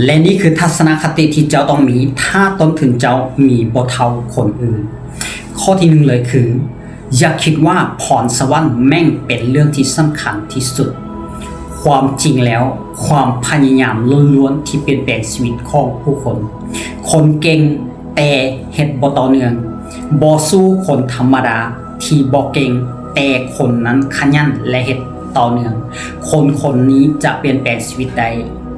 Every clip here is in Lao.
ແລະນີ້ຄືທັດສະນະຄະຕິທີ່ເຈົ້າຕ້ອງມີ ຖ້າຕົ້ນທຶນເຈົ້າມີບໍ່ເທົ່າຄົນອື່ນ. ຂໍ້ທີໜຶ່ງເລີຍຄື ຢ່າຄິດວ່າພອນສະຫວັນແມ່ງເປັນເລື່ອງທີ່ສຳຄັນທີ່ສຸດ. ຄວາມຈິງແລ້ວ, ຄວາມພະຍາຍາມລ້ວນໆທີ່ປ່ຽນແປງຊີວິດຂອງຜູ້ຄົນ. ຄົນເກັ່ງແຕ່ເຮັດບໍ່ຕໍ່ເນື່ອງ, ບໍ່ສູ້ຄົນທຳມະດາທີ່ບໍ່ເກັ່ງ ແຕ່ຄົນນັ້ນຂະຫຍັນ ແລະ ເຮັດຕໍ່ເນື່ອງ, ຄົນຄົນນີ້ຈະປ່ຽນແປງຊີວິດໄດ້.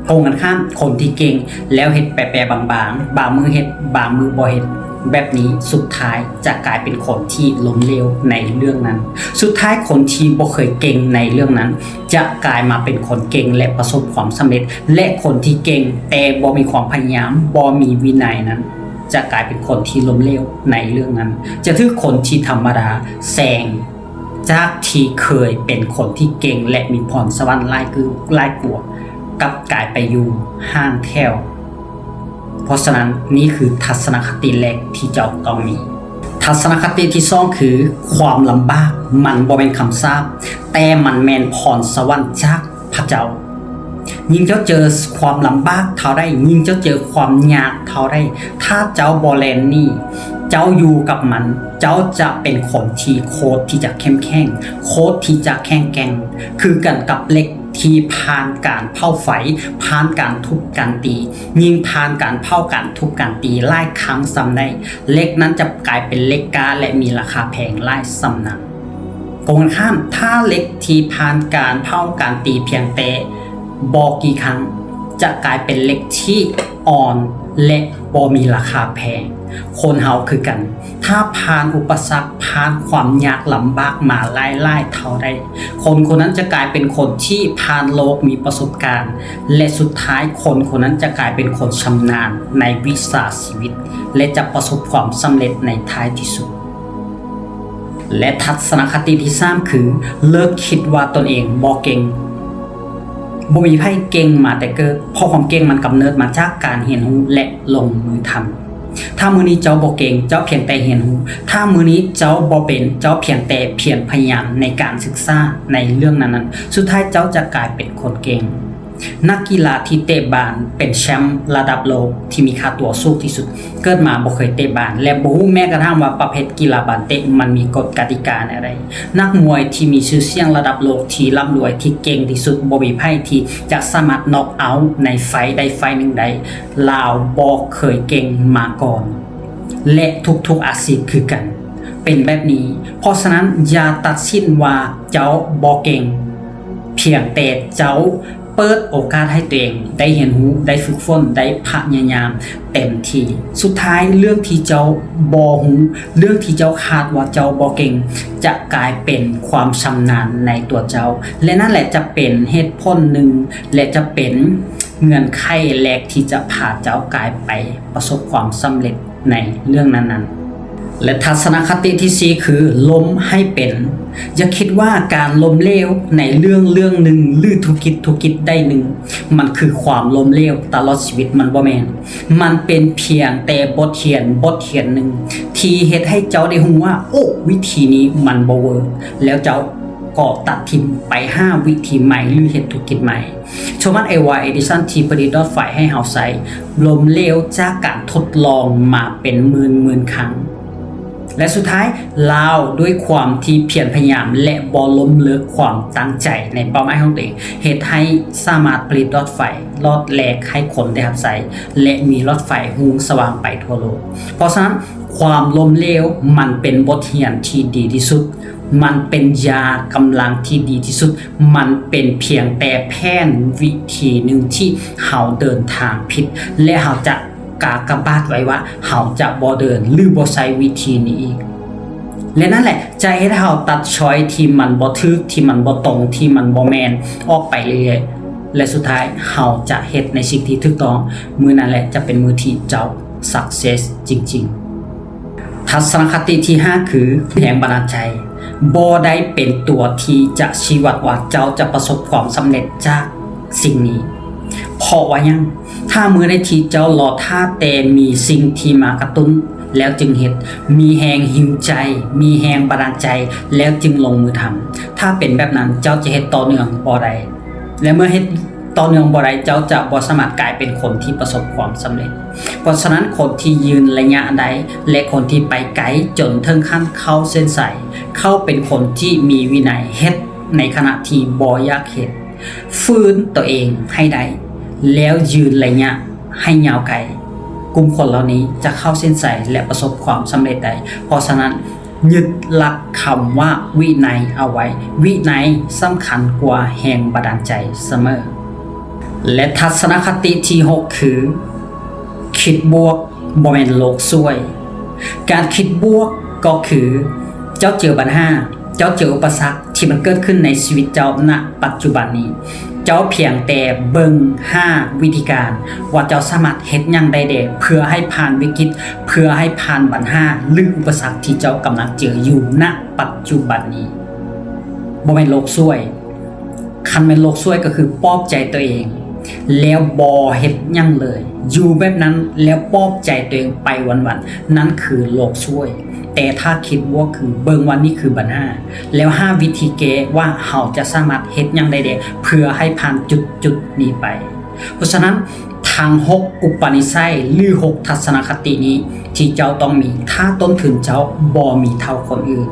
ກົງກັນຂ້າມ, ຄົນທີ່ເກັ່ງແລ້ວເຮັດແປໆບາງໆ, ບາງມື້ເຮັດ, ບາງມື້ບໍ່ເຮັດ, ແບບນີ້ສຸດທ້າຍຈະກາຍເປັນຄົນທີ່ລົ້ມເຫຼວໃນເລື່ອງນັ້ນ. ສຸດທ້າຍຄົນທີ່ບໍ່ເຄີຍເກັ່ງໃນເລື່ອງນັ້ນ ຈະກາຍມາເປັນຄົນເກັ່ງ ແລະ ປະສົບຄວາມສຳເລັດ, ແລະ ຄົນທີ່ເກັ່ງແຕ່ບໍ່ມີຄວາມພະຍາຍາມ, ບໍ່ມີວິໄນນັ້ນ ຈະກາຍເປັນຄົນທີ່ລົ້ມເຫຼວໃນເລື່ອງນັ້ນ, ຈະຖືກຄົນທີ່ທຳມະດາແຊງ. ຈາກທີ່ເຄີຍເປັນຄົນທີ່ເກັ່ງ ແລະ ມີພອນສະຫວັນຫຼາຍຄື ຫຼາຍກວ່າ ກັບກາຍໄປຢູ່ຫ່າງແຖວ. ເພາະສະນັ້ນ, ນີ້ຄືທັດສະນະຄະຕິແລກທີ່ເຈົ້າຕ້ອງມີ. ທັດສະນະຄະຕິທີສອງຄື ຄວາມລຳບາກມັນບໍ່ແມ່ນຄຳສາບ, ແຕ່ມັນແມ່ນພອນສະຫວັນຈາກພະເຈົ້າ. ຍິ່ງເຈົ້າເຈີຄວາມລຳບາກເທົ່າໃດ, ຍິ່ງເຈົ້າເຈີຄວາມຍາກເທົ່າໃດ, ຖ້າເຈົ້າບໍ່ແລ່ນໜີ, ເຈົ້າຢູ່ກັບມັນ, ເຈົ້າຈະເປັນຄົນທີ່ໂຄດທີ່ຈະເຂັ້ມແຂງ, ໂຄດທີ່ຈະແຂງແກ່ງ, ຄືກັນກັບເຫຼັກທີ່ຜ່ານການເຜົາໄຟ, ຜ່ານການທຸບການຕີ. ຍິ່ງຜ່ານການເຜົາ, ການທຸບການຕີຫຼາຍຄັ້ງສ່ຳໃດ, ເຫຼັກນັ້ນຈະກາຍເປັນເຫຼັກກ້າ ແລະ ມີລາຄາແພງຫຼາຍສ່ຳນັ້ນ. ກົງກັນຂ້າມ, ຖ້າເຫຼັກທີ່ຜ່ານການເຜົາ, ການຕີພຽງແຕ່ບໍ່ກີ່ຄັ້ງ ຈະກາຍເປັນເຫຼັກທີ່ອ່ອນ ແລະ ບໍ່ມີລາຄາແພງ. ຄົນເຮົາຄືກັນ, ຖ້າຜ່ານອຸປະສັກ, ຜ່ານຄວາມຍາກລຳບາກມາຫຼາຍໆເທົ່າໃດ, ຄົນຄົນນັ້ນຈະກາຍເປັນຄົນທີ່ຜ່ານໂລກ, ມີປະສົບການ ແລະ ສຸດທ້າຍຄົນຄົນນັ້ນຈະກາຍເປັນຄົນຊຳນານໃນວິຊາຊີວິດ ແລະ ຈະປະສົບຄວາມສຳເລັດໃນທ້າຍທີ່ສຸດ. ແລະ ທັດສະນະຄະຕິທີສາມຄື ເລີກຄິດວ່າຕົນເອງບໍ່ເກັ່ງ. ບໍ່ມີໃຜເກັ່ງມາແຕ່ເກີດ, ເພາະຄວາມເກັ່ງມັນກຳເນີດມາຈາກການຮຽນຮູ້ ແລະ ລົງມືທຳ. ຖ້າມື້ນີ້ເຈົ້າບໍ່ເກັ່ງ, ເຈົ້າພຽງແຕ່ຮຽນຮູ້. ຖ້າມື້ນີ້ເຈົ້າບໍ່ເປັນ, ເຈົ້າພຽງແຕ່ພຽນພະຍາຍາມໃນການສຶກສາໃນເລື່ອງນັ້ນໆ, ສຸດທ້າຍເຈົ້າຈະກາຍເປັນຄົນເກັ່ງ. ນັກກິລາທີ່ເຕະບານເປັນແຊ້ມລະດັບໂລກທີ່ມີຄ່າຕົວສູງທີ່ສຸດ ເກີດມາບໍ່ເຄີຍເຕະບານ ແລະ ບໍ່ຮູ້ແມ້ກະທັ້ງວ່າປະເພດກິລາບານເຕະມັນມີກົດກະຕິກາແນວໃດ. ນັກມວຍທີ່ມີຊື່ສຽງລະດັບໂລກທີ່ລ່ຳລວຍທີ່ເກັ່ງທີ່ສຸດ ບໍ່ມີໃຜທີ່ຈະສາມາດນັອກເອົາໃນໄຟດ໌ໃດໄຟດ໌ໜຶ່ງໄດ້. ລາວບໍ່ເຄີຍເກັ່ງມາກ່ອນ ແລະ ທຸກໆອາຊີບຄືກັນ ເປັນແບບນີ້. ເພາະສະນັ້ນ ຢ່າຕັດສິນວ່າເຈົ້າບໍ່ເກັ່ງ, ພຽງແຕ່ເຈົ້າ ເປີດໂອກາດໃຫ້ຕົວເອງໄດ້ຮຽນຮູ້, ໄດ້ຝຶກຝົນ, ໄດ້ພະຍາຍາມເຕັມທີ່. ສຸດທ້າຍ, ເລື່ອງທີ່ເຈົ້າບໍ່ຮູ້, ເລື່ອງທີ່ເຈົ້າຄາດວ່າເຈົ້າບໍ່ເກັ່ງ ຈະກາຍເປັນຄວາມຊຳນານໃນຕົວເຈົ້າ ແລະ ນັ້ນແຫຼະຈະເປັນເຫດຜົນໜຶ່ງ ແລະ ຈະເປັນເງື່ອນໄຂແລກທີ່ຈະພາເຈົ້າກາຍໄປປະສົບຄວາມສຳເລັດ ໃນເລື່ອງນັ້ນໆ ແລະ ທັດສະນະຄະຕິທີສີ່ຄື ລົ້ມໃຫ້ເປັນ. ຢ່າຄິດວ່າການລົ້ມເຫຼວໃນເລື່ອງເລື່ອງໜຶ່ງ ຫຼື ທຸລະກິດທຸລະກິດໃດໜຶ່ງ ມັນຄືຄວາມລົ້ມເຫຼວຕະຫຼອດຊີວິດ, ມັນບໍ່ແມ່ນ. ມັນເປັນພຽງແຕ່ບົດຮຽນ, ບົດຮຽນໜຶ່ງທີ່ເຮັດໃຫ້ເຈົ້າໄດ້ຮູ້ວ່າ, ໂອ້, ວິທີນີ້ມັນບໍ່ເວີກ, ແລ້ວເຈົ້າກໍຕັດຖິ້ມໄປຫາວິທີໃໝ່ ຫຼື ເຮັດທຸລະກິດໃໝ່. ໂທມັສ ເອວາ ເອດິສັນ ທີ່ຜະລິດຫຼອດໄຟໃຫ້ເຮົາໃຊ້ ລົ້ມເຫຼວຈາກການທົດລອງມາເປັນໝື່ນໆຄັ້ງ ແລະ ສຸດທ້າຍລາວດ້ວຍຄວາມທີ່ພຽນພະຍາຍາມ ແລະ ບໍ່ລົ້ມເລີກຄວາມຕັ້ງໃຈໃນເປົ້າໝາຍຂອງຕົວເອງ ເຮັດໃຫ້ສາມາດຜະລິດຫຼອດໄຟຫຼອດແລກໃຫ້ຄົນໄດ້ຮັບໃຊ້ ແລະ ມີຫຼອດໄຟຮຸ່ງສະຫວ່າງໄປທົ່ວໂລກ. ເພາະສະນັ້ນ ຄວາມລົ້ມເຫຼວມັນເປັນບົດຮຽນທີ່ດີທີ່ສຸດ. ມັນເປັນຢາກຳລັງທີ່ດີທີ່ສຸດ, ມັນເປັນພຽງແຕ່ແຜນວິທີໜຶ່ງທີ່ເຮົາເດີນທາງຜິດ ແລະ ເຮົາຈະກາກະບາດໄວ້ວ່າເຮົາຈະບໍ່ເດີນ ຫຼື ບໍ່ໃຊ້ວິທີນີ້ອີກ. ແລະ ນັ້ນແຫຼະຈະເຮັດໃຫ້ເຮົາຕັດຊ້ອຍທີ່ມັນບໍ່ຖືກ, ທີ່ມັນບໍ່ຕົງ, ທີ່ມັນບໍ່ແມ່ນອອກໄປເລື້ອຍໆ ແລະ ສຸດທ້າຍເຮົາຈະເຮັດໃນສິ່ງທີ່ຖືກຕ້ອງ. ມື້ນັ້ນແຫຼະຈະເປັນມື້ທີ່ເຈົ້າ success ຈິງໆ. ທັດສະນະຄະຕິທີຫ້າຄື ແຮງບັນດານໃຈບໍ່ໄດ້ເປັນຕົວທີ່ຈະຊີ້ວັດວ່າເຈົ້າຈະປະສົບຄວາມສຳເລັດຈາກສິ່ງນີ້. ເພາະວ່າຫຍັງ? ຖ້າມື້ໃດທີ່ເຈົ້າລໍຖ້າແຕ່ມີສິ່ງທີ່ມາກະຕຸ້ນແລ້ວຈຶ່ງເຮັດ, ມີແຮງຫິວໃຈ, ມີແຮງບັນດານໃຈແລ້ວຈຶ່ງລົງມືທຳ, ຖ້າເປັນແບບນັ້ນເຈົ້າຈະເຮັດຕໍ່ເນື່ອງບໍ່ໄດ້. ແລະ ເມື່ອເຮັດ ຕໍ່ເນື່ອງບໍ່ໄດ້ ເຈົ້າຈະບໍ່ສາມາດກາຍເປັນຄົນທີ່ປະສົບຄວາມສຳເລັດ. ເພາະສະນັ້ນ ຄົນທີ່ຢືນໄລຍະໄດ້ ແລະ ຄົນທີ່ໄປໄກຈົນເຖິງຂັ້ນເຂົ້າເສັ້ນໄຊ ເຂົາເປັນຄົນທີ່ມີວິໄນ ເຮັດໃນຂະນະທີ່ບໍ່ຢາກເຮັດ, ຝືນຕົວເອງໃຫ້ໄດ້ ແລ້ວຢືນໄລຍະໃຫ້ຍາວໄກ. ກຸ່ມຄົນເຫຼົ່ານີ້ຈະເຂົ້າເສັ້ນໄຊ ແລະ ປະສົບຄວາມສຳເລັດໄດ້. ເພາະສະນັ້ນ ຍຶດຫຼັກຄຳວ່າວິໄນເອົາໄວ້. ວິໄນສຳຄັນກວ່າແຮງບັນດານໃຈສະເໝີ. ແລະ ທັດສະນະຄະຕິທີຫົກ ຄື ຄິດບວກ ບໍ່ແມ່ນໂລກສວຍ. ການຄິດບວກກໍຄື ເຈົ້າເຈີບັນຫາ, ເຈົ້າເຈີອຸປະສັກທີ່ມັນເກີດຂຶ້ນໃນຊີວິດເຈົ້ານະປັດຈຸບັນນີ້, ເຈົ້າພຽງແຕ່ເບິ່ງຫາວິທີການວ່າເຈົ້າສາມາດເຮັດຫຍັງໄດ້ແດ່ ເພື່ອໃຫ້ຜ່ານວິກິດ, ເພື່ອໃຫ້ຜ່ານບັນຫາ ຫຼື ອຸປະສັກທີ່ເຈົ້າກຳລັງເຈີຢູ່ນະປັດຈຸບັນນີ້. ບໍ່ແມ່ນໂລກສວຍ. ຄັນແມ່ນໂລກສວຍກໍຄືປອບໃຈຕົວເອງ ແລ້ວບໍ່ເຮັດຫຍັງເລີຍ, ຢູ່ແບບນັ້ນແລ້ວປອບໃຈຕົວເອງໄປວັນໆ, ນັ້ນຄືໂລກສວຍ. ແຕ່ຖ້າຄິດບວກຄືເບິ່ງວ່ານີ້ຄືບັນຫາ ແລ້ວຫາວິທີແກ້ວ່າເຮົາຈະສາມາດເຮັດຫຍັງໄດ້ແດ່ ເພື່ອໃຫ້ຜ່ານຈຸດໆນີ້ໄປ. ເພາະສະນັ້ນ ທັງຫົກອຸປະນິໄສ ຫຼື ຫົກທັດສະນະຄະຕິນີ້ ທີ່ເຈົ້າຕ້ອງມີ ຖ້າຕົ້ນທຶນເຈົ້າບໍ່ມີເທົ່າຄົນອື່ນ.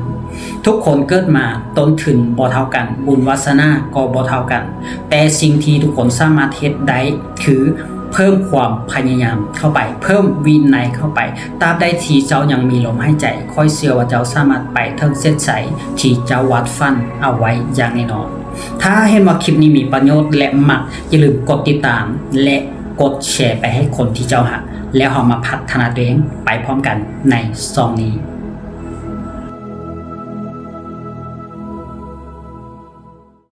ທຸກຄົນເກີດມາຕົ້ນທຶນບໍ່ເທົ່າກັນ, ບຸນວາສະໜາກໍບໍ່ເທົ່າກັນ, ແຕ່ສິ່ງທີ່ທຸກຄົນສາມາດເຮັດໄດ້ຄືເພີ່ມຄວາມພະຍາຍາມເຂົ້າໄປ, ເພີ່ມວິໄນເຂົ້າໄປ. ຕາບໃດທີ່ເຈົ້າຍັງມີລົມຫາຍໃຈ, ຂ້ອຍເຊື່ອວ່າເຈົ້າສາມາດໄປເຖິງເສັ້ນໄຊທີ່ເຈົ້າວາດຝັນເອົາໄວ້ຢ່າງແນ່ນອນ. ຖ້າເຫັນວ່າຄລິບນີ້ມີປະໂຫຍດ ແລະ ມັກ, ຢ່າລືມກົດຕິດຕາມ ແລະ ກົດແຊໄປໃຫ້ຄົນທີ່ເຈົ້າຮັກ, ແລ້ວເຮົາມາພັດທະນາຕົວເອງໄປພ້ອມກັນໃນຊ່ອງນີ້.